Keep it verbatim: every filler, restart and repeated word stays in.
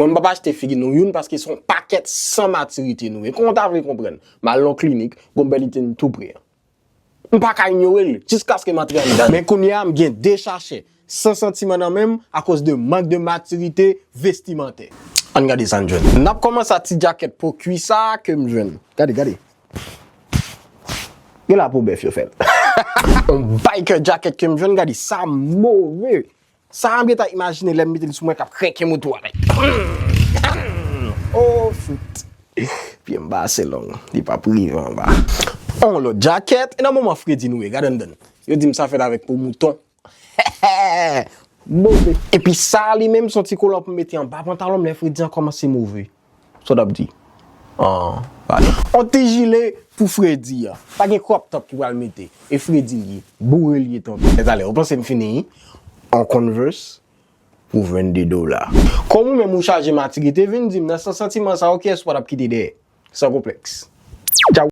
Mwen, m p ap achte figi nou youn paske se yon pakèt san matirite nou ye. Kòman w ta vle konprann? M al nan klinik, gon bèl ite tou pre an. M pa ka inyore l, jiskaske m antre anndan. Men kounye a, m gen de sachè san santiman nan men m akoz de mank de matirite vestimantè. Ann gade sa n jwenn. N ap kòmanse ak ti djakèt po kwi sa a ke m jwenn. Gade, gade. Gen la pou bèf yo fè l. Yon biker jacket ke m jwenn, gade sa move. Sa a m gentan imajine lè m mete l sou mwen k ap krèke moto a. Oh, fout. Pye m ba ase long. Li p ap rive anba. On lòt djakèt. E nan moman fredi nou ye, gade anndan. Yo di m sa fèt avèk po mouton. Move. Epi sa a li menm, se yon ti kolan pou m mete anba pantalon m lè fredi an kòmanse move. Sa w t ap di? An, pale. On ti jile pou fredi an. Pa gen crop top ki pral mete. E fredi l ye. Boure l ye tonton. Talè, ou panse m fini? On Converse pou vennde dola. Kòm ou menm ou chaje matirite, vin di m nan sans santiman sa yo, kiyès ou pa t ap kite dèyè? San konplèks. Tchaw.